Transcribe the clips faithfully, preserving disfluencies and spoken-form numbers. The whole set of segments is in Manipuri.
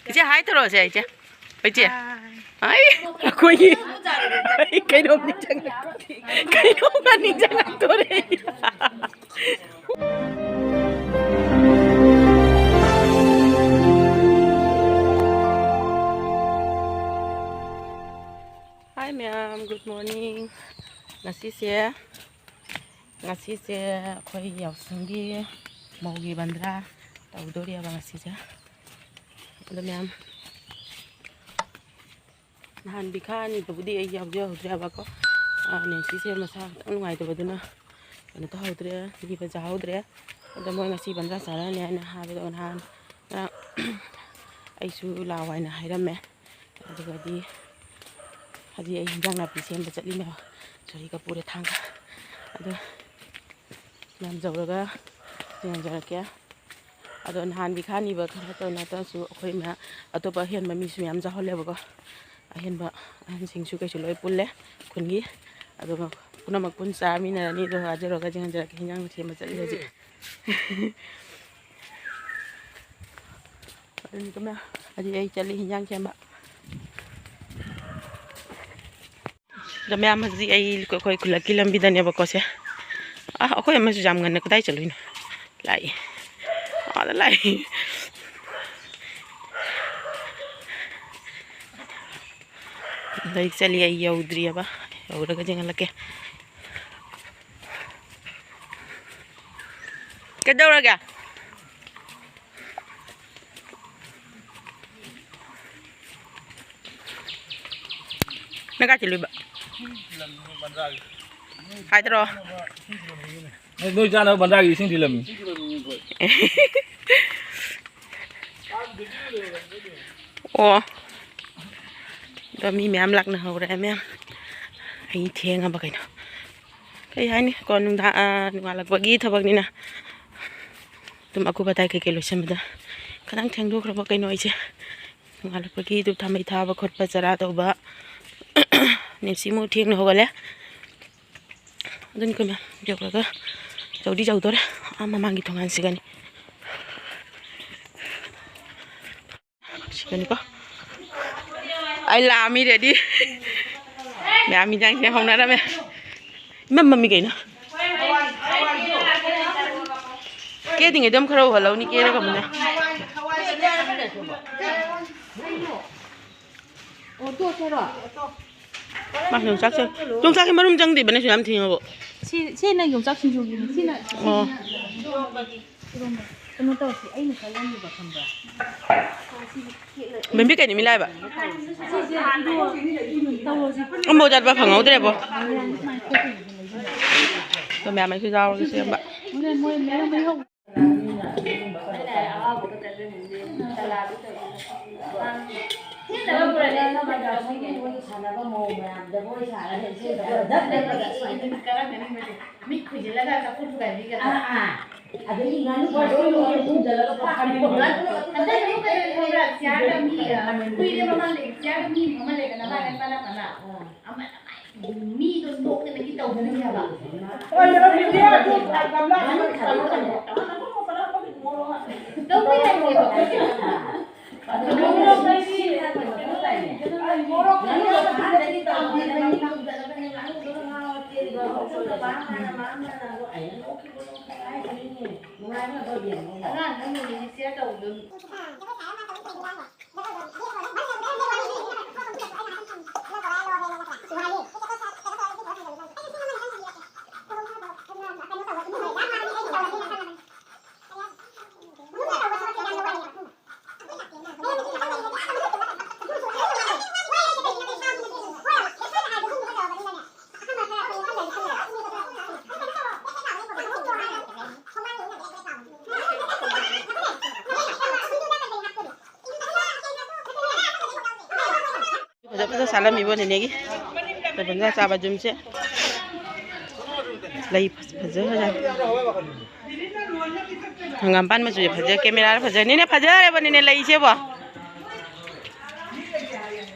ꯏꯆꯦ, ꯍꯥꯏ ꯇꯧꯔꯛꯑꯣꯁꯦ, ꯏꯆꯦ꯫ ꯏꯆꯦ꯫ ꯑꯩ, ꯑꯩꯈꯣꯏꯒꯤ, ꯑꯩ ꯀꯩꯅꯣꯝ ꯅꯤꯡꯁꯤꯡꯉꯛꯇꯣꯔꯦ꯫ ꯀꯩꯅꯣꯝꯒ ꯅꯤꯡꯁꯤꯡꯉꯛꯇꯣꯔꯦ꯫ Hi ꯃꯌꯥꯝ, good morning꯫ ꯉꯁꯤꯁꯦ, ꯉꯁꯤꯁꯦ ꯑꯩꯈꯣꯏ ꯌꯥꯎꯁꯪꯒꯤ ꯃꯧꯒꯤ ꯕꯟꯗ꯭ꯔꯥ ꯇꯧꯗꯣꯔꯤꯑꯕ ꯉꯁꯤꯁꯦ꯫ ꯑꯗꯣ ꯃꯌꯥꯝ, ꯅꯍꯥꯟ ꯕꯤꯈꯥ ꯑꯅꯤꯗꯨꯕꯨꯗꯤ ꯑꯩ ꯌꯥꯎꯖꯍꯧꯗ꯭ꯔꯦꯕꯀꯣ꯫ ꯑꯥ, ꯅꯦꯟꯁꯤꯁꯦ ꯃꯁꯥ ꯈꯤꯇꯪ ꯅꯨꯡꯉꯥꯏꯇꯕꯗꯨꯅ ꯀꯩꯅꯣ ꯇꯧꯍꯧꯗ꯭ꯔꯦ, ꯅꯤꯕ ꯆꯥꯍꯧꯗ꯭ꯔꯦ꯫ ꯑꯗꯣ ꯃꯣꯏ ꯉꯁꯤ ꯕꯟꯗ꯭ꯔꯥ ꯆꯥꯔꯅꯤ ꯍꯥꯏꯅ ꯍꯥꯏꯕꯗꯣ ꯅꯍꯥꯟ, ꯉꯔꯥꯡ ꯑꯩꯁꯨ ꯂꯥꯛꯑꯣ ꯍꯥꯏꯅ ꯍꯥꯏꯔꯝꯃꯦ꯫ ꯑꯗꯨꯒꯗꯤ ꯍꯧꯖꯤꯛ ꯑꯩ ꯍꯤꯟꯖꯥꯡ ꯅꯥꯄꯤ ꯁꯦꯝꯕ ꯆꯠꯂꯤꯅꯦꯕ꯫ ꯁꯣꯔꯤꯒ ꯄꯨꯔꯦ ꯊꯥꯡꯒ꯫ ꯑꯗꯣ ꯃꯌꯥꯝ ꯌꯧꯔꯒ ꯌꯦꯡꯍꯟꯖꯔꯛꯀꯦ꯫ ꯑꯗꯣ ꯅꯍꯥꯟ ꯕꯤꯈꯥ ꯅꯤꯕ ꯈꯔ ꯇꯧ ꯅꯠꯇ꯭ꯔꯁꯨ ꯑꯩꯈꯣꯏ ꯃꯌꯥꯝ ꯑꯇꯣꯞꯄ ꯑꯍꯦꯟꯕ ꯃꯤꯁꯨ ꯃꯌꯥꯝ ꯌꯥꯎꯍꯜꯂꯦꯕꯀꯣ꯫ ꯑꯍꯦꯟꯕ ꯑꯍꯟꯁꯤꯡꯁꯨ ꯀꯩꯁꯨ ꯂꯣꯏ ꯄꯨꯜꯂꯦ ꯈꯨꯟꯒꯤ꯫ ꯑꯗꯨꯒ ꯄꯨꯝꯅꯃꯛ ꯄꯨꯟ ꯆꯥꯃꯤꯟꯅꯔꯅꯤ꯫ ꯑꯗꯣ ꯍꯥꯖꯔꯣꯒ ꯆꯦꯟꯖꯔꯒ ꯍꯤꯟꯖꯥꯡ ꯁꯦꯝꯕ ꯆꯠꯂꯤ ꯍꯧꯖꯤꯛ꯫ ꯑꯗꯨꯅꯤ ꯀꯃ-, ꯍꯧꯖꯤꯛ ꯑꯩ ꯆꯠꯂꯤ ꯍꯤꯟꯖꯥꯡ ꯁꯦꯝꯕ꯫ ꯑꯗꯣ ꯃꯌꯥꯝ ꯍꯧꯖꯤꯛ ꯑꯩ, ꯑꯩꯈꯣꯏ ꯈꯨꯜꯂꯛꯀꯤ ꯂꯝꯕꯤꯗꯅꯦꯕꯀꯣ ꯁꯦ꯫ ꯑꯥ, ꯑꯩꯈꯣꯏ ꯑꯃꯁꯨ ꯌꯥꯝ ꯉꯟꯅ ꯀꯗꯥꯏ ꯆꯠꯂꯨꯏꯅꯣ? ꯂꯥꯛꯏ꯫ ꯑꯥꯗ ꯂꯥꯛꯏ꯫ ꯂꯩ ꯆꯠꯂꯤ, ꯑꯩ ꯌꯧꯗ꯭ꯔꯤꯑꯕ꯫ ꯌꯧꯔꯒ ꯌꯦꯡꯍꯜꯂꯛꯀꯦ꯫ ꯀꯩꯗꯧꯔꯒꯦ? ꯅꯪ ꯀꯥꯏ ꯆꯠꯂꯨꯏꯕ? ꯍꯥꯏꯗ꯭ꯔꯣ? ꯅꯣꯏ, ꯅꯣꯏ ꯆꯥꯅꯕ ꯕꯟꯗ꯭ꯔꯥꯒꯤ ꯏꯁꯤꯡ ꯊꯤꯜꯂꯝꯃꯤ꯫ ꯑꯣ꯫ ꯑꯗꯣ ꯃꯤ ꯃꯌꯥꯝ ꯂꯥꯛꯅꯍꯧꯔꯦ ꯃꯌꯥꯝ꯫ ꯑꯩ ꯊꯦꯡꯉꯕ ꯀꯩꯅꯣ꯫ ꯀꯩ ꯍꯥꯏꯅꯤ? ꯀꯣ ꯅꯨꯡꯗꯥꯡ, ꯑꯥ, ꯅꯣꯡꯉꯥꯜꯂꯛꯄꯒꯤ ꯊꯕꯛꯅꯤꯅ꯫ ꯑꯗꯨꯝ ꯑꯀꯨꯞ ꯑꯇꯥꯏ ꯀꯩꯀꯩ ꯂꯣꯏꯁꯤꯟꯕꯗ ꯈꯤꯇꯪ ꯊꯦꯡꯗꯣꯛꯈ꯭ꯔꯕ ꯀꯩꯅꯣ ꯑꯩꯁꯦ꯫ ꯅꯣꯡꯉꯥꯜꯂꯛꯄꯒꯤ ꯙꯨꯞ ꯊꯥꯃꯩ ꯊꯥꯕ ꯈꯣꯠꯄ, ꯆꯔꯥ ꯇꯧꯕ꯫ ꯅꯦꯟꯁꯤꯃꯨꯛ ꯊꯦꯡꯅ ꯍꯧꯒꯠꯂꯦ꯫ ꯑꯗꯨꯅꯤ ꯑꯩꯈꯣꯏ ꯃꯌꯥꯝ ꯌꯧꯔꯒ ꯌꯧꯗꯤ ꯌꯧꯗꯣꯔꯦ꯫ ꯑꯥ ꯃꯃꯥꯡꯒꯤ ꯊꯣꯡꯒꯥꯟꯁꯤꯒꯅꯤ꯫ ꯀꯩꯅꯣꯀꯣ, ꯑꯩ ꯂꯥꯛꯑꯃꯤ, ꯔꯦꯗꯤ꯫ ꯃꯌꯥꯝ ꯏꯟꯖꯥꯡꯁꯦ ꯍꯧꯅꯔꯝꯃꯦ꯫ ꯏꯃꯝ ꯃꯝꯃꯤ ꯀꯩꯅꯣ꯫ ꯀꯦꯗ꯭ꯔꯤꯉꯩꯗ ꯑꯗꯨꯝ ꯈꯔ ꯎꯍꯜꯂꯧꯅꯤ, ꯀꯦꯔꯒ ꯑꯃꯨꯛꯅꯦ꯫ ꯃꯥ ꯌꯣꯡꯆꯥꯛꯁꯦ, ꯌꯣꯡꯆꯥꯛꯁꯦ ꯃꯔꯨꯝ ꯆꯪꯗ꯭ꯔꯤꯕꯅꯦ, ꯁꯨ ꯌꯥꯝ ꯊꯤꯡꯉꯕꯣ꯫ ꯁꯤ, ꯁꯤꯅ ꯌꯣꯡꯆꯥꯛ ꯁꯤꯡꯖꯨꯒꯤꯅꯤ꯫ ꯁꯤꯅ, ꯑꯣ꯫ ꯁꯤꯅ ꯏꯔꯣꯝꯕꯒꯤ꯫ ꯏꯔꯣꯝꯕ꯫ ꯀꯩꯅꯣ ꯇꯧꯔꯁꯤ, ꯑꯩꯅ ꯈꯜꯂꯝꯃꯤꯕ ꯈꯪꯕ꯭ꯔꯥ? ꯕꯦꯝꯕꯤ ꯀꯩ ꯅꯨꯃꯤꯠ ꯂꯥꯛꯑꯦꯕ? ꯁꯤꯁꯦ ꯏꯔꯣ-, ꯇꯧꯔꯁꯤ꯫ ꯑꯝꯐꯥꯎ ꯆꯠꯄ ꯐꯪꯍꯧꯗ꯭ꯔꯦꯕꯣ꯫ ꯁꯨꯃꯥꯏꯅ ꯈꯣꯠꯇꯣꯏꯅꯤ ꯂꯩꯁꯤꯅ꯫ ꯑꯗꯣ ꯃꯌꯥꯝ ꯑꯩꯁꯨ ꯌꯥꯎꯔꯒꯦ ꯁꯦꯝꯕ꯫ ꯍꯣꯔꯦꯟ ꯃꯣꯏ ꯃꯌꯥꯝ ꯃꯩ ꯍꯧ-, ꯃꯤꯠ ꯈꯨꯏꯖꯤꯜꯂꯒ ꯆꯐꯨ ꯊꯨꯒꯥꯏꯕꯤꯒꯗ꯭ꯔꯥ? ꯑꯥ, ꯑꯥ꯫ ꯑꯗꯒꯤ ꯉꯥꯅꯨ ꯄꯥꯔꯁꯦꯜ ꯑꯣꯏꯅ ꯊꯣꯡꯖꯜꯂꯒ ꯄꯥꯛꯀꯅꯤ꯫ ꯉꯥꯅꯨ ꯍꯟꯗꯛ ꯉꯥꯅꯨ ꯀꯩꯅꯣ ꯈꯪꯕ꯭ꯔꯥ? ꯆꯤꯌꯥꯔꯗ ꯃꯤ, ꯑ, ꯍꯨꯏꯗ ꯃꯃꯥꯡꯗ ꯆꯤꯌꯥꯔꯗ ꯃꯤ ꯑꯃ ꯂꯩꯗꯅ, ꯃꯥꯅ ꯄꯅꯥ ꯄꯅꯥ꯫ ꯑꯥ꯫ ꯑꯃ ꯃꯤꯗꯣ ꯅꯣꯛꯇꯅꯒꯤ ꯇꯧꯗꯅ ꯍꯥꯏꯕ꯫ ꯍꯣꯏ, ꯍꯣꯏ, ꯍꯣꯏ, ꯍꯣꯏ, ꯍꯣꯏ, ꯒꯝꯂꯥ ꯉꯥꯅꯨ ꯊꯝꯃꯣ, ꯊꯝꯃꯣ꯫ ꯇꯧꯕ ꯌꯥꯏꯌꯦꯕ ꯑꯩꯈꯣꯏꯁꯦ꯫ ꯑꯉꯥꯡ ꯅꯪ ꯅꯨꯃꯤꯠ ꯁꯤꯌꯔ ꯇꯧꯕꯗꯣ꯫ ꯐꯖ ꯐꯖ ꯁꯥꯠꯂꯝꯃꯤꯕꯣ ꯅꯦꯅꯦꯒꯤ꯫ ꯐꯖ ꯐꯖ ꯆꯥꯕ ꯖꯨꯝꯁꯦ꯫ ꯂꯩ ꯐꯖ ꯐꯖ꯫ ꯍꯪꯒꯥꯝꯄꯥꯟ ꯃꯆꯨꯁꯦ ꯐꯖ, ꯀꯦꯃꯦꯔꯥꯗ ꯐꯖꯅꯤꯅꯦ, ꯐꯖꯔꯦꯕꯅꯤꯅꯦ ꯂꯩꯁꯦꯕꯣ꯫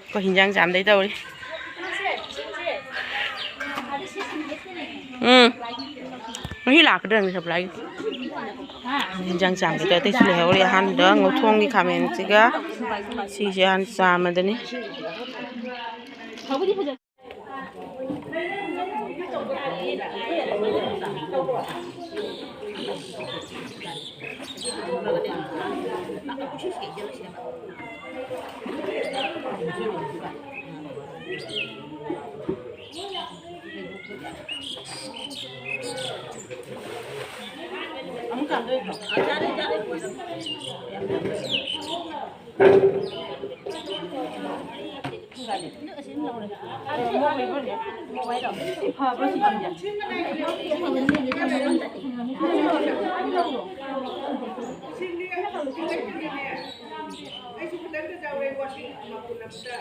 ꯑꯩꯈꯣꯏ ꯍꯤꯟꯖꯥꯡ ꯆꯥꯝꯗꯩ ꯇꯧꯔꯤ꯫ ꯎꯝ꯫ ꯉꯁꯤ ꯂꯥꯛꯀꯗ꯭ꯔꯅꯤ ꯁꯄ꯭ꯂꯥꯏꯒꯤ꯫ ꯏꯟꯖꯥꯡ ꯆꯥꯝꯕꯗ ꯑꯇꯩꯁꯨ ꯂꯩꯍꯧꯔꯤ꯫ ꯑꯍꯥꯟꯕꯗ ꯉꯧꯊꯣꯡꯒꯤ ꯈꯥꯃꯦꯟꯁꯤꯒ ꯁꯤꯁꯦ ꯍꯥꯟꯅ ꯆꯥꯝꯃꯗꯅꯤ꯫ ꯑꯩꯁꯨ ꯈꯤꯇꯪꯗ ꯆꯥꯎꯔꯦ, ꯋꯥꯁꯤꯡ ꯃꯄꯨꯟ ꯑꯃꯇ꯫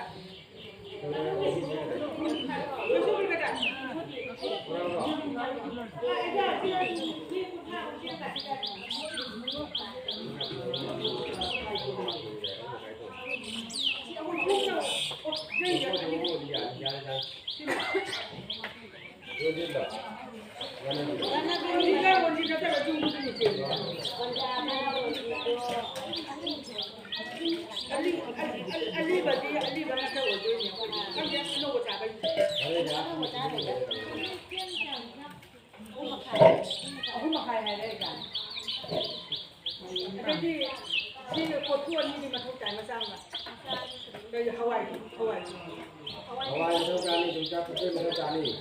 ꯑꯔꯤꯕꯗꯤ ꯑꯔꯤꯕ ꯉꯥꯛꯇ ꯑꯣꯏꯗꯣꯏꯅꯦ ꯑꯩꯈꯣꯏꯗꯤ꯫ ꯈꯪꯗꯦ, ꯑꯅꯧꯕ ꯆꯥꯕꯩꯅꯦ꯫ ꯑꯍꯨꯝ ꯃꯈꯥꯏ ꯍꯥꯏꯔꯦ ꯑꯩꯅ꯫ ꯑꯗꯩꯗꯤ ꯁꯤ ꯀꯣꯔꯐꯨ ꯑꯅꯤꯗꯤ ꯃꯊꯧ ꯇꯥꯏ, ꯃꯆꯥ ꯑꯃ꯫ ꯀꯩ ꯍꯋꯥꯏ, ꯍꯋꯥꯏ꯫ ꯍꯋꯥꯏ ꯃꯊꯧ ꯇꯥꯅꯤ, ꯌꯣꯡꯆꯥꯛ ꯐꯨꯠꯄꯩ ꯃꯊꯧ ꯇꯥꯅꯤ꯫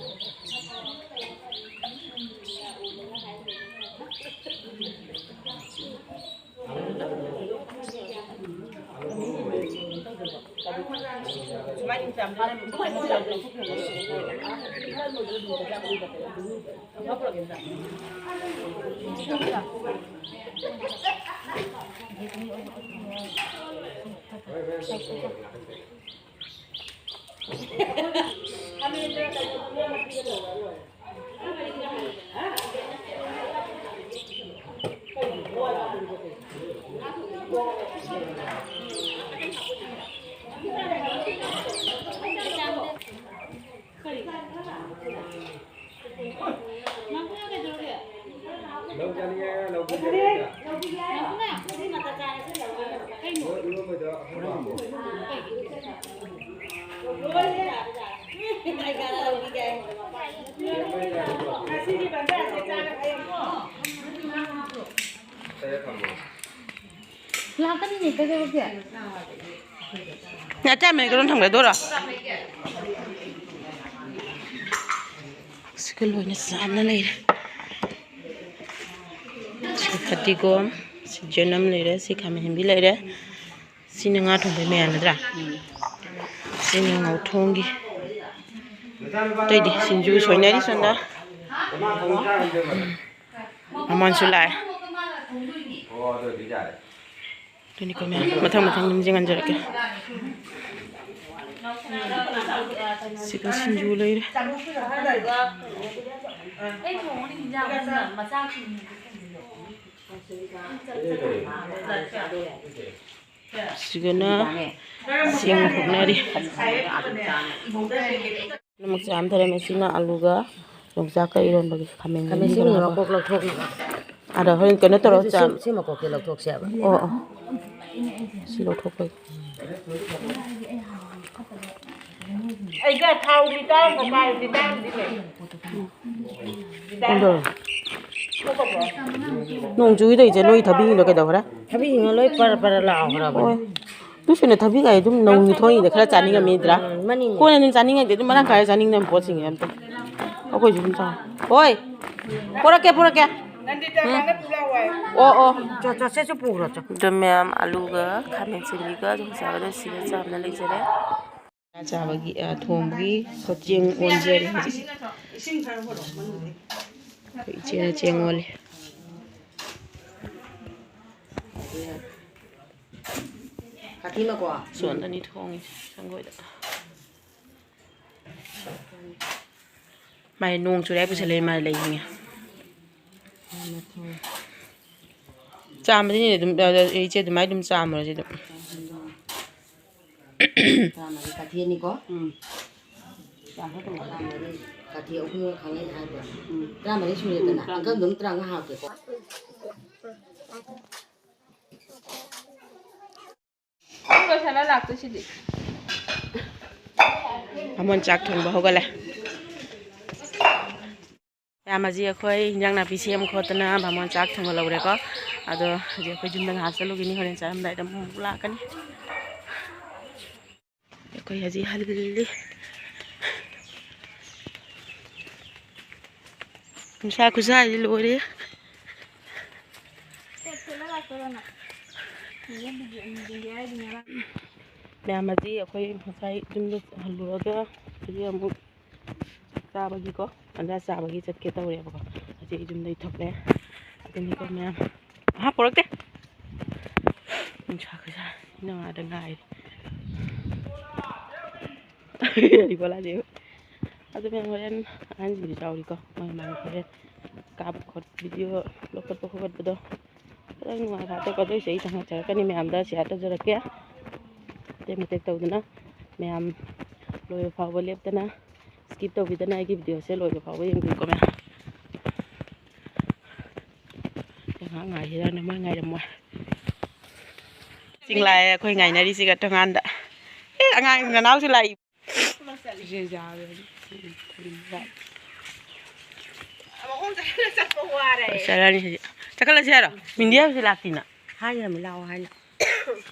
ꯂꯧ ꯆꯥꯅꯤꯡꯉꯦ, ꯂꯧ ꯄꯤꯖꯒꯦ꯫ ꯂꯥꯛꯀꯅꯤꯅꯦ, ꯀꯩꯗꯧꯔꯒꯦ? ꯅꯠꯇꯦ, ꯑꯃꯦꯔꯤꯀꯥꯗ ꯊꯝꯒꯗꯣꯏꯔꯣ? ꯁꯤꯒ ꯂꯣꯏꯅ ꯆꯥꯝꯅ ꯂꯩꯔꯦ꯫ ꯁꯤ ꯐꯗꯤꯒꯣꯝ, ꯁꯤ ꯆꯅꯝ ꯂꯩꯔꯦ, ꯁꯤ ꯈꯥꯃꯦꯟ ꯑꯁꯤꯟꯕꯤ ꯂꯩꯔꯦ꯫ ꯁꯤꯅ ꯉꯥ ꯊꯣꯡꯕꯩ ꯃꯌꯥꯟ ꯅꯠꯇ꯭ꯔꯥ? ꯁꯤꯅ ꯉꯧꯊꯣꯡꯒꯤ꯫ ꯑꯇꯩꯗꯤ ꯁꯤꯡꯖꯨ ꯁꯣꯏꯅꯔꯤ ꯁꯣꯝꯗ꯫ ꯃꯃꯣꯟꯁꯨ ꯂꯥꯛꯑꯦ꯫ ꯑꯗꯨꯅꯤꯀꯣ ꯃꯌꯥꯝ, ꯃꯊꯪ ꯃꯊꯪ ꯑꯗꯨꯝ ꯌꯦꯡꯍꯟꯖꯔꯛꯀꯦ꯫ ꯁꯤꯒ ꯁꯤꯡꯖꯨ ꯂꯩꯔꯦ꯫ ꯁꯤꯒꯅ ꯆꯦꯡ ꯐꯨꯠꯅꯔꯤ꯫ ꯅꯃꯛ ꯆꯥꯝꯊꯔꯝꯃꯦ꯫ ꯁꯤꯅ ꯑꯂꯨꯒ ꯌꯣꯡꯆꯥꯛꯀ ꯏꯔꯣꯟꯕꯒꯤ ꯈꯥꯃꯦꯟ ꯈꯥꯃꯦꯟ ꯑꯁꯤꯟꯕꯤꯒ ꯑꯁꯤꯟꯕ ꯃꯀꯣꯛ ꯂꯧꯊꯣꯛꯅꯕ꯫ ꯑꯗ ꯍꯣꯔꯦꯟ ꯀꯩꯅꯣ ꯇꯧꯔꯒ ꯑꯗꯨꯁꯨ ꯆꯥꯝ- ꯁꯤ, ꯁꯤ ꯃꯀꯣꯛꯁꯦ ꯂꯧꯊꯣꯛꯁꯦꯕ꯫ ꯑꯣ, ꯑꯣ꯫ ꯁꯤ ꯂꯧꯊꯣꯛꯄꯒꯤ꯫ ꯑꯩꯒ ꯊꯥꯎ ꯂꯤꯇꯔ ꯑꯃ ꯄꯥꯏ, ꯂꯤꯇꯔ ꯑꯃꯗꯤ ꯂꯩ꯫ ꯀꯝꯗꯧꯔꯦ? ꯅꯣꯡ ꯆꯨꯏꯗꯣ ꯏꯆꯦ, ꯅꯣꯏ ꯊꯕꯤꯁꯤꯡꯗꯣ ꯀꯩꯗꯧꯈ꯭ꯔꯦ? ꯊꯕꯤꯁꯤꯡꯗꯣ ꯂꯣꯏ ꯄꯔ ꯄꯔ ꯂꯥꯎꯈ꯭ꯔꯕꯅꯦ꯫ ꯍꯣꯏ꯫ ꯑꯗꯨꯁꯨꯅꯦ, ꯊꯕꯤꯒꯥꯏ ꯑꯗꯨꯝ ꯅꯧꯅ ꯊꯣꯛꯏꯉꯩꯗ ꯈꯔ ꯆꯥꯅꯤꯡꯉꯝꯃꯤꯗ꯭ꯔꯥ? ꯎꯝ, ꯃꯅꯤꯡꯅꯦ꯫ ꯀꯣꯟꯅ ꯑꯗꯨꯝ ꯆꯥꯅꯤꯡꯉꯩꯗꯤ ꯑꯗꯨꯝ ꯃꯔꯥꯡ ꯀꯥꯏꯅ ꯆꯥꯅꯤꯡꯗꯕ ꯄꯣꯠꯁꯤꯡꯁꯦ ꯑꯝꯇ꯫ ꯑꯩꯈꯣꯏꯁꯨ ꯑꯗꯨꯝ ꯆꯥꯎ꯫ ꯍꯣꯏ꯫ ꯄꯨꯔꯛꯀꯦ, ꯄꯨꯔꯛꯀꯦ꯫ ꯎꯝ꯫ ꯑꯣ, ꯑꯣ꯫ ꯆꯣ, ꯆꯣ, ꯁꯦ, ꯁꯦ ꯄꯨꯈ꯭ꯔꯣ, ꯆꯣ꯫ ꯑꯗꯨ ꯃꯌꯥꯝ ꯑꯂꯨꯒ ꯈꯥꯃꯦꯟ ꯑꯁꯤꯟꯕꯤꯒ ꯑꯗꯨꯝ ꯆꯥꯒꯗꯧ ꯁꯤꯒ ꯆꯥꯝꯅ ꯂꯩꯖꯔꯦ꯫ ꯆꯥꯕꯒꯤ, ꯑ, ꯊꯣꯡꯕꯒꯤ ꯆꯦꯡ ꯑꯣꯟꯖꯔꯤ ꯍꯧꯖꯤꯛ꯫ ꯑꯩꯈꯣꯏ ꯏꯆꯦꯅ ꯆꯦꯡ ꯑꯣꯜꯂꯤ꯫ ꯁꯣꯟꯗꯅꯤ ꯊꯣꯡꯉꯤꯁꯦ ꯁꯪꯒꯣꯏꯗ꯫ ꯃꯥꯏ ꯅꯣꯡ ꯆꯨꯔꯦ ꯍꯥꯏ ꯄꯨꯁꯜꯂꯛꯑꯦ, ꯃꯥ ꯂꯩꯅꯤꯡꯉꯦ꯫ ꯆꯥꯝꯕꯗꯤꯅꯦ ꯑꯗꯨꯝ, ꯑ, ꯏꯆꯦ ꯑꯗꯨꯃꯥꯏꯅ ꯑꯗꯨꯝ ꯆꯥꯝꯃꯨꯔꯁꯤ ꯑꯗꯨꯝ꯫ ꯇꯔꯥꯃꯔꯤ ꯀꯥꯊꯤꯅꯤꯀꯣ? ꯎꯝ꯫ ꯇꯔꯥꯃꯔꯤ ꯀꯥꯊꯤ ꯑꯍꯨꯝꯒ ꯈꯪꯉꯦ ꯍꯥꯏꯕ꯫ ꯎꯝ꯫ ꯇꯔꯥꯃꯔꯤ ꯁꯨꯔꯦꯗꯅ, ꯎꯝ, ꯇꯔꯥꯃꯔꯤ꯫ ꯑꯪꯀꯜꯗꯣ ꯑꯗꯨꯝ ꯇꯔꯥꯃꯉꯥ ꯍꯥꯞꯀꯦꯀꯣ꯫ ꯑꯗꯨꯝ ꯂꯣꯏꯁꯜꯂ ꯂꯥꯛꯇꯣꯏꯁꯤꯗꯤ꯫ ꯕꯥꯃꯣꯟ ꯆꯥꯛ ꯊꯣꯡꯕ ꯍꯧꯒꯠꯂꯦ꯫ ꯃꯌꯥꯝ, ꯍꯧꯖꯤꯛ ꯑꯩꯈꯣꯏ ꯏꯟꯖꯥꯡ ꯅꯥꯄꯤ ꯁꯦꯝ ꯈꯣꯠꯇꯅ ꯕꯥꯃꯣꯟ ꯆꯥꯛ ꯊꯣꯡꯕ ꯂꯧꯔꯦꯀꯣ꯫ ꯑꯗꯣ ꯍꯧꯖꯤꯛ ꯑꯩꯈꯣꯏ ꯌꯨꯝꯗ ꯉꯥꯏꯍꯥꯛ ꯆꯠꯂꯨꯈꯤꯅꯤ, ꯍꯣꯔꯦꯟ ꯆꯠꯂꯝꯗꯥꯏꯗ ꯑꯃꯨꯛ ꯂꯥꯛꯀꯅꯤ꯫ ꯑꯩꯈꯣꯏ ꯍꯧꯖꯤꯛ ꯍꯜꯂꯤ꯫ ꯅꯨꯡꯁꯥ ꯈꯨꯁꯥꯁꯤ ꯂꯣꯏꯔꯦ꯫ ꯃꯌꯥꯝ, ꯍꯧꯖꯤꯛ ꯑꯩꯈꯣꯏ ꯉꯁꯥꯏ ꯌꯨꯝꯗ ꯍꯜꯂꯨꯔꯒ ꯍꯧꯖꯤꯛ ꯑꯃꯨꯛ ꯆꯥꯕꯒꯤꯀꯣ, ꯑꯟꯗꯥ ꯆꯥꯕꯒꯤ ꯆꯠꯀꯦ ꯇꯧꯔꯦꯕꯀꯣ꯫ ꯍꯧꯖꯤꯛ ꯌꯨꯝꯗꯩ ꯊꯣꯛꯂꯛꯑꯦ꯫ ꯑꯗꯨꯅꯤꯀꯣ ꯃꯌꯥꯝ꯫ ꯑꯍꯥ, ꯄꯨꯔꯛꯇꯦ꯫ ꯅꯨꯡꯁꯥ ꯈꯨꯁꯥ ꯅꯨꯡꯉꯥꯏꯗ ꯉꯥꯏꯔꯦ꯫ ꯏꯕꯣꯂꯥꯁꯦ꯫ ꯑꯗꯨ ꯃꯌꯥꯝ ꯍꯣꯔꯦꯟ ꯑꯍꯟꯁꯤꯡꯗꯤ ꯆꯥꯎꯔꯤꯀꯣ꯫ ꯃꯣꯏ ꯃꯥꯅ ꯍꯣꯔꯦꯟ ꯀꯥꯞꯄ ꯈꯣꯠꯄ, ꯚꯤꯗꯤꯑꯣ ꯂꯧꯈꯠꯄ ꯈꯣꯠꯄꯗꯣ ꯈꯤꯇꯪ ꯅꯨꯡꯉꯥꯏ ꯐꯥꯠꯇꯦꯀꯣ꯫ ꯑꯗꯨ ꯑꯣꯏꯁꯨ ꯑꯩ ꯆꯪꯉꯛꯆꯔꯛꯀꯅꯤ, ꯃꯌꯥꯝꯗ ꯁꯤꯌꯥꯔ ꯇꯧꯖꯔꯛꯀꯦ꯫ ꯃꯇꯦꯛ ꯃꯇꯦꯛ ꯇꯧꯗꯅ ꯃꯌꯥꯝ ꯂꯣꯏꯕ ꯐꯥꯎꯕ ꯂꯦꯞꯇꯅ, ꯁ꯭ꯀꯤꯞ ꯇꯧꯕꯤꯗꯅ ꯑꯩꯒꯤ ꯚꯤꯗꯤꯑꯣꯁꯦ ꯂꯣꯏꯕ ꯐꯥꯎꯕ ꯌꯦꯡꯕꯤꯌꯨꯀꯣ ꯃꯌꯥꯝ꯫ ꯑꯩ ꯉꯥꯏꯍꯥꯛ ꯉꯥꯏꯈꯤꯗ꯭ꯔꯅꯦ, ꯃꯣꯏ ꯉꯥꯏꯔꯝꯃꯣꯏ꯫ ꯆꯤꯡ ꯂꯥꯛꯑꯦ ꯑꯩꯈꯣꯏ ꯉꯥꯏꯅꯔꯤꯁꯤꯒ ꯊꯣꯡꯒꯥꯟꯗ꯫ ꯑꯦ, ꯑꯉꯥꯡ ꯅꯅꯥꯎꯁꯨ ꯂꯥꯛꯏ꯫ ꯆꯠꯂꯅꯤ ꯍꯧꯖꯤꯛ꯫ ꯆꯠꯈꯠꯂꯁꯤ ꯍꯥꯏꯔꯣ? ꯃꯤꯟꯗꯤ ꯍꯧꯖꯤꯛ ꯂꯥꯛꯇꯤꯅ꯫ ꯍꯥꯏꯈ꯭ꯔꯃꯤ ꯂꯥꯛꯑꯣ ꯍꯥꯏꯅ꯫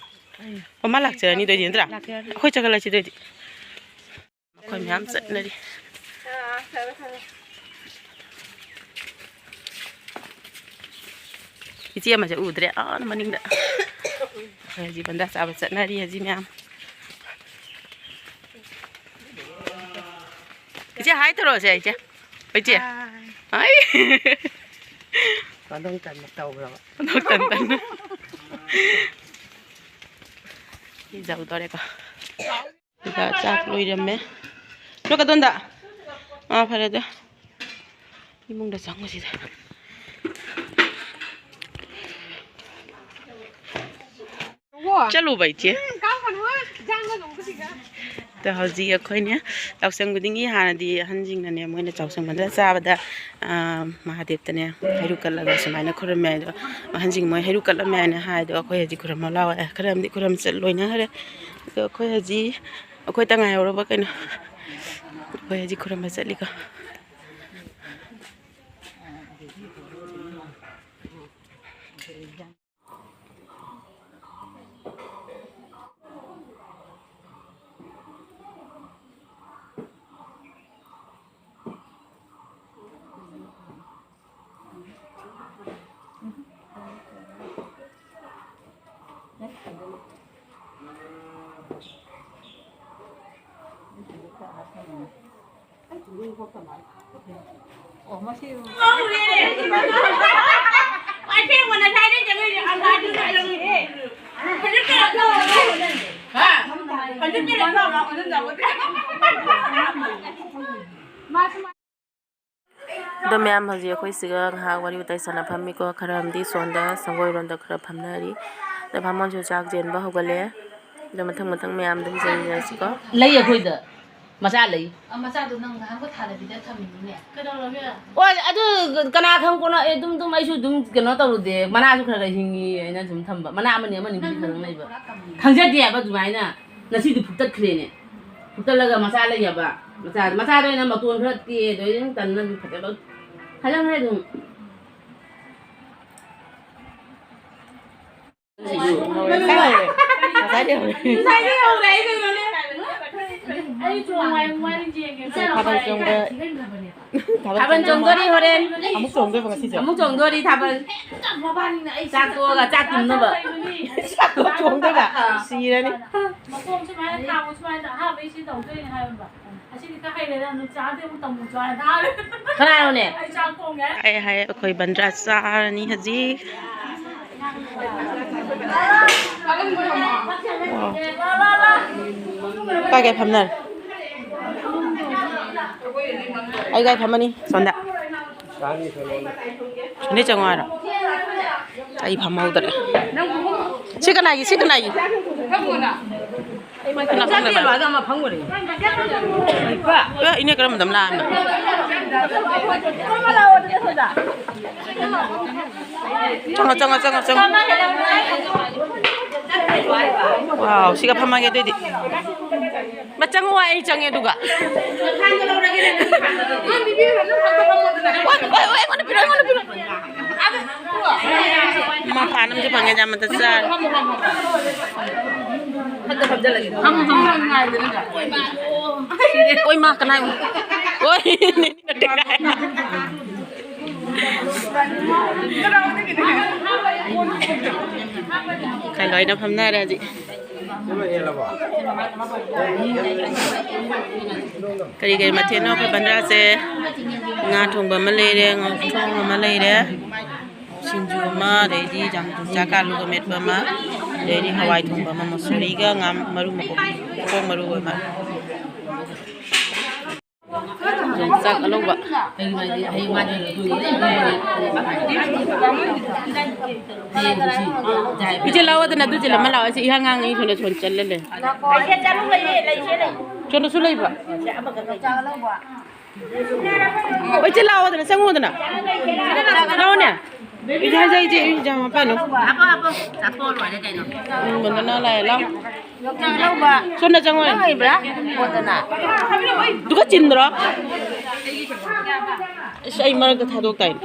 ꯑꯣ, ꯃꯥ ꯂꯥꯛꯆꯔꯅꯤ ꯑꯗꯨꯏꯗꯤ ꯅꯠꯇ꯭ꯔꯥ? ꯂꯥꯛꯆꯔꯅꯤ꯫ ꯑꯩꯈꯣꯏ ꯆꯠꯈꯠꯂꯁꯤ ꯑꯗꯨꯏꯗꯤ꯫ ꯑꯩꯈꯣꯏ ꯃꯌꯥꯝ ꯆꯠꯅꯔꯤ꯫ ꯏꯆꯦ ꯑꯃꯁꯦ ꯎꯗ꯭ꯔꯦ, ꯑꯥ ꯃꯅꯤꯡꯗ꯫ ꯑꯩꯈꯣꯏ ꯍꯧꯖꯤꯛ ꯕꯟꯗꯥ ꯆꯥꯕ ꯆꯠꯅꯔꯤ ꯍꯧꯖꯤꯛ ꯃꯌꯥꯝ꯫ ꯏꯆꯦ, ꯍꯥꯏ ꯇꯧꯔꯛꯑꯣꯁꯦ, ꯏꯆꯦ꯫ ꯍꯣꯏ, ꯏꯆꯦ꯫ ꯍꯥꯏ꯫ ꯃꯅꯨꯡ ꯇꯟꯅ ꯇꯧꯈ꯭ꯔꯕ꯫ ꯃꯅꯨꯡ ꯇꯟ ꯇꯟꯅ꯫ ꯁꯤ ꯌꯧꯗꯣꯔꯦꯀꯣ꯫ ꯁꯤꯗ ꯆꯥꯛ ꯂꯣꯏꯔꯝꯃꯦ꯫ ꯅꯣꯏ ꯀꯗꯣꯟꯗ? ꯑꯥ, ꯐꯔꯦ ꯑꯗꯨ꯫ ꯏꯃꯨꯡꯗ ꯆꯪꯉꯨꯁꯤꯗ꯫ ꯆꯠꯂꯨꯕ ꯏꯆꯦ꯫ ꯑꯗꯣ ꯍꯧꯖꯤꯛ ꯑꯩꯈꯣꯏꯅꯦ ꯌꯥꯎꯁꯪ ꯈꯨꯗꯤꯡꯒꯤ ꯍꯥꯟꯅꯗꯤ ꯑꯍꯟꯁꯤꯡꯅꯅꯦ, ꯃꯣꯏꯅ ꯌꯥꯎꯁꯪ ꯃꯅꯨꯡꯗ ꯆꯥꯕꯗ, ꯑꯥ, ꯃꯍꯥꯗꯦꯕꯇꯅꯦ ꯍꯩꯔꯨꯛ ꯀꯠꯂꯒ ꯁꯨꯃꯥꯏꯅ ꯈꯨꯔꯨꯝꯃꯦ꯫ ꯑꯗꯣ ꯑꯍꯟꯁꯤꯡ ꯃꯣꯏ ꯍꯩꯔꯨꯛ ꯀꯠꯂꯝꯃꯦ ꯍꯥꯏꯅ ꯍꯥꯏ꯫ ꯑꯗꯣ ꯑꯩꯈꯣꯏ ꯍꯧꯖꯤꯛ ꯈꯨꯔꯨꯝꯕ ꯂꯥꯛꯑꯣ꯫ ꯈꯔ ꯑꯃꯗꯤ ꯈꯨꯔꯨꯝ ꯆꯠ ꯂꯣꯏꯅꯈ꯭ꯔꯦ꯫ ꯑꯗꯣ ꯑꯩꯈꯣꯏ ꯍꯧꯖꯤꯛ, ꯑꯩꯈꯣꯏꯇ ꯉꯥꯏꯍꯧꯔꯕ ꯀꯩꯅꯣ, ꯑꯩꯈꯣꯏ ꯍꯧꯖꯤꯛ ꯈꯨꯔꯨꯝꯕ ꯆꯠꯂꯤꯀꯣ꯫ ꯑꯗꯣ ꯃꯌꯥꯝ, ꯍꯧꯖꯤꯛ ꯑꯩꯈꯣꯏ ꯁꯤꯒ ꯉꯥꯏꯍꯥꯛ ꯋꯥꯔꯤ ꯋꯥꯇꯥꯏ ꯁꯥꯟꯅ ꯐꯝꯃꯤꯀꯣ꯫ ꯈꯔ ꯑꯃꯗꯤ ꯁꯣꯝꯗ ꯁꯪꯒꯣꯏꯔꯣꯝꯗ ꯈꯔ ꯐꯝꯅꯔꯤ꯫ ꯑꯗ ꯚꯥꯃꯣꯟꯁꯨ ꯆꯥꯛ ꯆꯦꯟꯕ ꯍꯧꯒꯠꯂꯦ꯫ ꯑꯗꯣ ꯃꯊꯪ ꯃꯊꯪ ꯃꯌꯥꯝ ꯑꯗꯨꯝ ꯌꯦꯡꯃꯤꯟꯅꯔꯁꯤꯀꯣ꯫ ꯂꯩ ꯑꯩꯈꯣꯏꯗ꯫ ꯃꯆꯥ ꯂꯩ꯫ ꯑ, ꯃꯆꯥꯗꯣ ꯅꯪ ꯅꯍꯥꯟꯈꯣꯏ ꯊꯥꯗꯕꯤꯗ ꯊꯝꯃꯤꯅꯤꯅꯦ꯫ ꯀꯩꯗꯧꯔꯒꯦ? ꯍꯣꯏ, ꯑꯗꯨ ꯀꯅꯥ ꯈꯪ ꯀꯣꯟꯅ, ꯑꯦ, ꯑꯗꯨꯝ, ꯑꯗꯨꯝ ꯑꯩꯁꯨ ꯑꯗꯨꯝ ꯀꯩꯅꯣ ꯇꯧꯔꯨꯗꯦ꯫ ꯃꯅꯥꯁꯨ ꯈꯔ ꯈꯔ ꯍꯤꯡꯉꯤ, ꯑꯩꯅ ꯁꯨꯝ ꯊꯝꯕ꯫ ꯃꯅꯥ ꯑꯃꯅꯤ, ꯑꯃꯅꯤ ꯅꯪ ꯈꯔ ꯈꯔ ꯂꯩꯕ꯫ ꯄꯨꯔꯥ ꯀꯪꯉꯦ꯫ ꯈꯪꯖꯗꯦ ꯍꯥꯏꯕ ꯑꯗꯨꯃꯥꯏꯅ꯫ ꯉꯁꯤꯗꯤ ꯐꯨꯛꯇꯠꯈ꯭ꯔꯦꯅꯦ꯫ ꯐꯨꯛꯇꯠꯂꯒ ꯃꯆꯥ ꯂꯩꯌꯦꯕ꯫ ꯃꯆꯥ, ꯃꯆꯥꯗꯣ ꯑꯩꯅ ꯃꯇꯣꯟ ꯈꯔ ꯇꯦꯛꯑꯦ, ꯑꯗꯣ ꯑꯩ ꯑꯗꯨꯝ ꯇꯟꯅ ꯑꯗꯨꯝ ꯐꯖꯕ ꯐꯖꯈ꯭ꯔꯦ ꯑꯗꯨꯝ꯫ ꯉꯁꯥꯏꯗꯤ ꯍꯧꯔꯦ꯫ ꯉꯁꯥꯏꯗꯤ ꯍꯧꯔꯦ, ꯑꯩ ꯀꯩꯅꯣꯅꯦ꯫ ꯑꯩ ꯆꯣꯡꯉꯥꯏ ꯋꯥꯔꯤ ꯌꯦꯡꯒꯦ꯫ ꯊꯥꯕꯜ ꯆꯣꯡꯕ꯫ ꯊꯥꯕꯜ ꯆꯣꯡꯗꯣꯔꯤ ꯍꯣꯔꯦꯟ꯫ ꯑꯃꯨꯛ ꯆꯣꯡꯗꯣꯏꯕ ꯉꯁꯤꯁꯦ? ꯑꯃꯨꯛ ꯆꯣꯡꯗꯣꯔꯤ ꯊꯥꯕꯜ꯫ ꯆꯥꯛ ꯇꯣꯛꯑꯒ ꯆꯥꯛ ꯇꯨꯝꯅꯕ꯫ ꯆꯥꯛ ꯇꯣꯛꯑꯒ ꯆꯣꯡꯗꯣꯏꯕ? ꯑꯥ꯫ ꯁꯤꯔꯅꯤ꯫ ꯃꯈꯣꯡ ꯁꯨꯃꯥꯏꯅ ꯊꯥꯡꯕ ꯁꯨꯃꯥꯏꯅ ꯑꯍꯥꯟꯕꯩ ꯁꯤ ꯇꯧꯗꯣꯏꯅꯦ ꯍꯥꯏꯔꯝꯕ꯫ ꯑꯁꯤꯗꯤ ꯈꯔ ꯍꯩꯔꯦꯗ, ꯅꯨꯡꯆꯥꯗꯤ ꯑꯃꯨꯛ ꯇꯝꯃꯨ ꯆꯥꯔꯦ ꯊꯥꯔꯦ꯫ ꯀꯅꯥꯅꯣꯅꯦ? ꯑꯩ ꯆꯥꯛ ꯊꯣꯡꯉꯦ꯫ ꯑꯩ ꯍꯥꯏ, ꯑꯩꯈꯣꯏ ꯕꯟꯗ꯭ꯔꯥ ꯆꯥꯔꯅꯤ ꯍꯧꯖꯤꯛ꯫ ꯀꯥꯏ ꯀꯥꯏ ꯐꯝꯅꯔꯦ? ꯑꯩ ꯀꯥꯏ ꯐꯝꯃꯅꯤ? ꯁꯣꯝꯗ꯫ ꯁꯣꯝꯗ ꯆꯪꯉꯣ ꯍꯥꯏꯔꯣ? ꯑꯩ ꯐꯝꯍꯧꯗ꯭ꯔꯦ꯫ ꯁꯤ ꯀꯅꯥꯒꯤ? ꯁꯤ ꯀꯅꯥꯒꯤ? ꯀꯅꯥ ꯐꯝꯒ꯭ꯔꯦ? ꯑꯦ, ꯏꯅꯦ ꯀꯔꯝꯕꯗ ꯑꯃ ꯂꯥꯛꯑꯝꯃꯦ? ꯆꯪꯉꯣ, ꯆꯪꯉꯣ, ꯆꯪꯉꯣ, ꯆꯪꯉꯣ꯫ ꯋꯥꯎ, ꯁꯤꯒ ꯐꯝꯃꯒꯦ ꯑꯗꯨꯏꯗꯤ꯫ ꯆꯪꯉꯣ, ꯑꯩ ꯆꯪꯉꯦ ꯑꯗꯨꯒ꯫ ꯑꯣꯏ, ꯑꯣꯏ, ꯑꯣꯏ, ꯑꯩꯉꯣꯟꯗ ꯄꯤꯔꯛꯑꯣ, ꯑꯩꯉꯣꯟꯗ ꯄꯤꯔꯛꯑꯣ꯫ ꯃꯄꯥꯟ ꯑꯃꯁꯨ ꯐꯪꯉꯦ, ꯌꯥꯝ ꯃꯊꯛ ꯆꯥꯔꯦ꯫ ꯑꯣꯏ ꯃꯥ, ꯀꯅꯥ? ꯑꯣꯏ꯫ ꯈꯔ ꯂꯣꯏꯅ ꯐꯝꯅꯔꯦ ꯍꯧꯖꯤꯛ꯫ ꯀꯔꯤ ꯀꯔꯤ ꯃꯊꯦꯜꯅꯣ ꯑꯩꯈꯣꯏ ꯕꯟꯗ꯭ꯔꯥꯁꯦ? ꯉꯥ ꯊꯣꯡꯕ ꯑꯃ ꯂꯩꯔꯦ, ꯉꯥꯊꯣꯡ ꯑꯃ ꯂꯩꯔꯦ, ꯁꯤꯡꯖꯨ ꯑꯃ, ꯑꯗꯩꯗꯤ ꯌꯥꯝ ꯌꯣꯡꯆꯥꯛ ꯀꯥꯂꯨꯒ ꯃꯦꯠꯄ ꯑꯃ, ꯑꯗꯩꯗꯤ ꯍꯋꯥꯏ ꯊꯣꯡꯕ ꯑꯃ, ꯃꯨꯁꯣꯔꯤꯒ ꯉꯥ ꯃꯔꯨ ꯃꯀꯣꯛ, ꯃꯀꯣꯛ ꯃꯔꯨ ꯑꯣꯏꯕ꯫ ꯌꯣꯡꯆꯥꯛ ꯑꯅꯧꯕ꯫ ꯏꯆꯦ ꯂꯥꯛꯑꯣꯗꯅ ꯑꯗꯨ ꯆꯤꯜꯂꯝꯃ ꯂꯥꯛꯑꯣ꯫ ꯁꯤ ꯏꯍꯥꯡ ꯍꯥꯡꯉꯤ ꯁꯣꯝꯗ ꯁꯣꯝ ꯆꯠꯂ ꯂꯩ꯫ ꯁꯣꯝꯗꯁꯨ ꯂꯩꯕ꯭ꯔꯣ? ꯍꯣꯏ, ꯏꯆꯦ ꯂꯥꯛꯑꯣꯗꯅ, ꯆꯪꯉꯣꯗꯅ꯫ ꯂꯥꯛꯑꯣꯅꯦ꯫ ꯏꯆꯦ ꯍꯥꯏꯖꯩ, ꯏꯆꯦ, ꯏꯆꯦ ꯃꯄꯥꯟꯗꯣ꯫ ꯍꯥꯞꯄꯣ, ꯍꯥꯞꯄꯣ꯫ ꯆꯥꯊꯣꯛꯑ ꯂꯣꯏꯔꯦ ꯀꯩꯅꯣ꯫ ꯎꯝ, ꯃꯟꯗꯅ ꯂꯥꯛꯑꯦ, ꯂꯥꯎ꯫ ꯌꯣꯡꯆꯥꯛ ꯂꯧꯕ꯫ ꯁꯣꯝꯗ ꯆꯪꯉꯣ꯫ ꯅꯪ ꯍꯩꯕ꯭ꯔꯥ? ꯃꯟꯗꯅ꯫ ꯑꯗꯨꯒ ꯆꯤꯟꯗ꯭ꯔꯣ? ꯑꯁ, ꯑꯩ ꯃꯔꯛꯇ ꯊꯥꯗꯣꯛ ꯇꯥꯏꯅꯦ꯫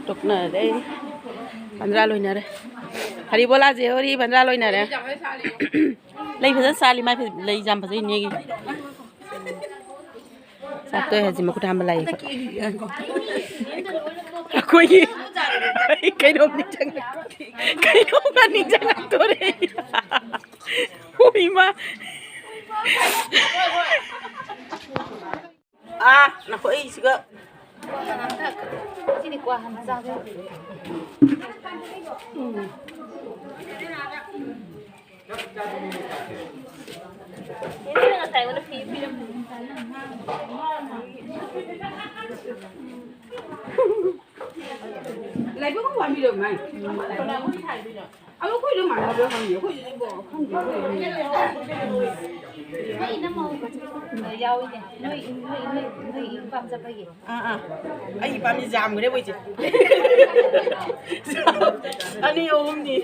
ꯇꯣꯛꯅꯔꯦ꯫ ꯕꯟꯗ꯭ꯔꯥ ꯂꯣꯏꯅꯔꯦ꯫ ꯍꯔꯤꯕꯣꯂꯥꯁꯦ ꯍꯣꯔꯤ ꯕꯟꯗ꯭ꯔꯥ ꯂꯣꯏꯅꯔꯦ꯫ ꯂꯩ ꯐꯖꯅ ꯁꯥꯠꯂꯤ, ꯃꯥꯏ ꯐꯖ-, ꯂꯩ ꯌꯥꯝ ꯐꯖꯩ ꯏꯅꯦꯒꯤ꯫ ꯆꯥꯛ ꯇꯣꯛꯑꯦ ꯍꯧꯖꯤꯛ ꯃꯈꯨꯠ ꯍꯥꯝꯕ ꯂꯥꯛꯏ ꯑꯩꯈꯣꯏ꯫ ꯑꯩꯈꯣꯏꯒꯤ ꯀꯩꯅꯣꯝ ꯅꯤꯡꯁꯤꯡꯉꯛ-, ꯀꯩꯅꯣꯝꯒ ꯅꯤꯡꯁꯤꯡꯉꯛꯇꯣꯔꯦ꯫ ꯑꯣ ꯏꯃꯥ꯫ ꯑꯥ, ꯅꯈꯣꯏ ꯑꯩꯁꯤꯒ꯫ ꯁꯤꯗꯤ ꯀ꯭ꯋꯥ ꯍꯥꯟꯅ ꯆꯥꯒꯦ꯫ ꯂꯥꯏꯕꯛ ꯋꯥꯕꯤꯔꯣ, ꯃꯥꯏ꯫ ꯑꯗꯣ ꯑꯩꯈꯣꯏꯗꯣ ꯃꯥꯟꯅꯕ꯭ꯔꯥ ꯈꯪꯗꯦ, ꯑꯩꯈꯣꯏꯗꯤ ꯏꯕꯣ ꯈꯪꯗꯦ, ꯑꯩꯈꯣꯏꯗꯤ꯫ ꯌꯥꯎꯏꯅꯦ꯫ ꯅꯣꯏ, ꯅꯣꯏ, ꯅꯣꯏ, ꯅꯣꯏ ꯏꯄꯥꯝ ꯆꯠꯄꯒꯤ꯫ ꯑꯥ, ꯑꯥ꯫ ꯑꯩ ꯏꯄꯥꯝꯁꯤ ꯌꯥꯝꯈ꯭ꯔꯦ ꯃꯣꯏꯁꯦ꯫ ꯑꯅꯤ ꯑꯍꯨꯝꯅꯤ꯫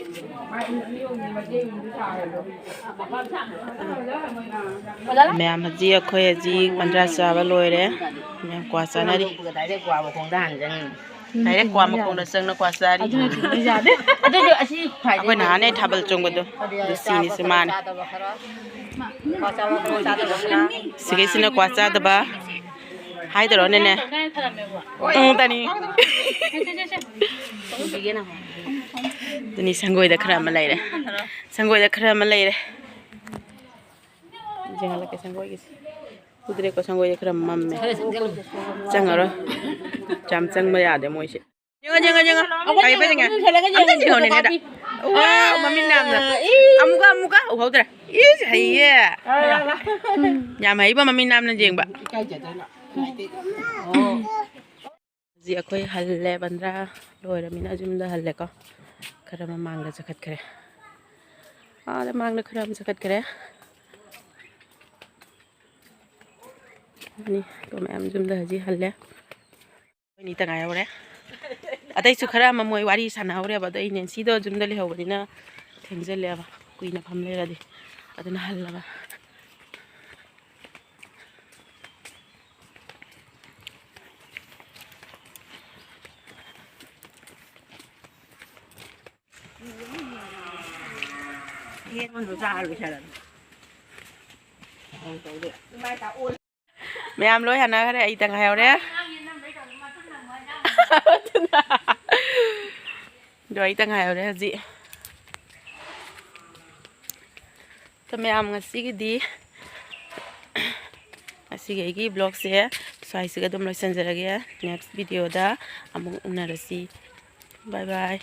ꯃꯌꯥꯝ ꯍꯧꯖꯤꯛ ꯑꯩꯈꯣꯏ ꯍꯧꯖꯤꯛ ꯄꯟꯗ꯭ꯔꯥ ꯆꯥꯕ ꯂꯣꯏꯔꯦ꯫ ꯃꯌꯥꯝ ꯀ꯭ꯋꯥ ꯆꯥꯅꯔꯤ꯫ ꯗꯥꯏꯔꯦꯛ ꯀ꯭ꯋꯥ ꯃꯈꯣꯡꯗ ꯍꯥꯟꯖꯟ꯫ ꯗꯥꯏꯔꯦꯛ ꯀ꯭ꯋꯥ ꯃꯈꯣꯡꯗ ꯆꯪꯅ ꯀ꯭ꯋꯥ ꯆꯥꯔꯤ꯫ ꯑꯗꯨꯗꯤ ꯑꯁꯤ ꯈ꯭ꯋꯥꯏꯗꯒꯤ ꯑꯩꯈꯣꯏ ꯅꯍꯥꯟꯅꯦ ꯊꯥꯕꯜ ꯆꯣꯡꯕꯗꯣ꯫ ꯑꯗꯨ ꯁꯤꯅꯤꯁꯦ ꯃꯥꯅꯦ꯫ ꯀ꯭ꯋꯥ ꯆꯥꯕ ꯈꯔ ꯆꯥꯗꯕ ꯈꯔ꯫ ꯁꯤꯒꯩꯁꯤꯅ ꯀ꯭ꯋꯥ ꯆꯥꯗꯕ꯫ ꯍꯥꯏꯗꯔꯣꯅꯦꯅꯦ? ꯎꯝ, ꯇꯅꯤ꯫ ꯑꯗꯨꯅꯤ ꯁꯪꯒꯣꯏꯗ ꯈꯔ ꯑꯃ ꯂꯩꯔꯦ꯫ ꯁꯪꯒꯣꯏꯗ ꯈꯔ ꯑꯃ ꯂꯩꯔꯦ꯫ ꯌꯦꯡꯍꯜꯂꯛꯀꯦ ꯁꯪꯒꯣꯏꯒꯤꯁꯦ꯫ ꯎꯗ꯭ꯔꯦꯀꯣ, ꯁꯪꯒꯣꯏꯁꯦ ꯈꯔ ꯃꯝꯃꯦ꯫ ꯈꯔ ꯆꯪꯁꯤꯜꯂꯨ꯫ ꯆꯪꯉꯔꯣꯏ꯫ ꯌꯥꯝ ꯆꯪꯕ ꯌꯥꯗꯦ ꯃꯣꯏꯁꯦ꯫ ꯌꯦꯡꯉꯣ, ꯌꯦꯡꯉꯣ, ꯌꯦꯡꯉꯣ꯫ ꯑꯩꯈꯣꯏ ꯐꯩ, ꯐꯩ, ꯌꯦꯡꯉꯣ꯫ ꯌꯦꯡꯉꯣ, ꯌꯦꯡꯉꯣ, ꯑꯝꯇ ꯌꯦꯡꯉꯣ, ꯌꯦꯡꯉꯣ, ꯅꯦꯅꯦꯗ꯫ ꯅꯦꯅꯦꯗ꯫ ꯋꯥꯎ, ꯃꯃꯤꯠ ꯅꯥꯝꯅ꯫ ꯑꯥ, ꯏ꯫ ꯑꯃꯨꯛꯀ, ꯑꯃꯨꯛꯀ꯫ ꯎꯍꯧꯗ꯭ꯔꯦ꯫ ꯏꯁ, ꯍꯩꯌꯦ꯫ ꯑꯥ, ꯌꯥꯝ ꯍꯩꯕ ꯃꯃꯤꯠ ꯅꯥꯝꯅ ꯌꯦꯡꯕ꯫ ꯏꯀꯥꯏꯖꯗꯅ꯫ ꯅꯨꯡꯉꯥꯏꯇꯦ꯫ ꯑꯣ꯫ ꯍꯧꯖꯤꯛ ꯑꯩꯈꯣꯏ ꯍꯜꯂꯦ, ꯕꯟꯗ꯭ꯔꯥ ꯂꯣꯏꯔꯃꯤꯅ ꯌꯨꯝꯗ ꯍꯜꯂꯦꯀꯣ꯫ ꯈꯔ ꯃꯃꯥꯡꯗ ꯆꯈꯠꯈ꯭ꯔꯦ꯫ ꯑꯥꯗ ꯃꯥꯡꯗ ꯈꯔ ꯑꯃ ꯆꯈꯠꯈ꯭ꯔꯦ꯫ ꯑꯅꯤ ꯑꯩꯈꯣꯏ ꯃꯌꯥꯝ ꯌꯨꯝꯗ ꯍꯧꯖꯤꯛ ꯍꯜꯂꯦ꯫ ꯑꯩꯈꯣꯏꯅꯤꯇ ꯉꯥꯏꯍꯧꯔꯦ꯫ ꯑꯇꯩꯁꯨ ꯈꯔ ꯑꯃ ꯃꯣꯏ ꯋꯥꯔꯤ ꯁꯥꯟꯅꯍꯧꯔꯦꯕ, ꯑꯗꯣ ꯑꯩ ꯅꯦꯟꯁꯤꯗꯣ ꯌꯨꯝꯗ ꯂꯩꯍꯧꯕꯅꯤꯅ ꯊꯦꯡꯖꯤꯜꯂꯦꯕ, ꯀꯨꯏꯅ ꯐꯝ ꯂꯩꯔꯗꯤ꯫ ꯑꯗꯨꯅ ꯍꯜꯂꯕ꯫ ꯃꯌꯥꯝ ꯂꯣꯏ ꯍꯥꯟꯅꯈ꯭ꯔꯦ, ꯑꯩꯇ ꯉꯥꯏꯍꯧꯔꯦ꯫ ꯑꯗꯣ ꯑꯩꯇ ꯉꯥꯏꯍꯧꯔꯦ ꯍꯧꯖꯤꯛ꯫ ꯑꯗꯣ ꯃꯌꯥꯝ, ꯉꯁꯤꯒꯤꯗꯤ, ꯉꯁꯤꯒꯤ ꯑꯩꯒꯤ vlogꯁꯦ ꯁ꯭ꯋꯥꯏꯁꯤꯒ ꯑꯗꯨꯝ ꯂꯣꯏꯁꯤꯟꯖꯔꯒꯦ꯫ Next videoꯗ ꯑꯃꯨꯛ ꯎꯅꯔꯁꯤ꯫ Bye bye꯫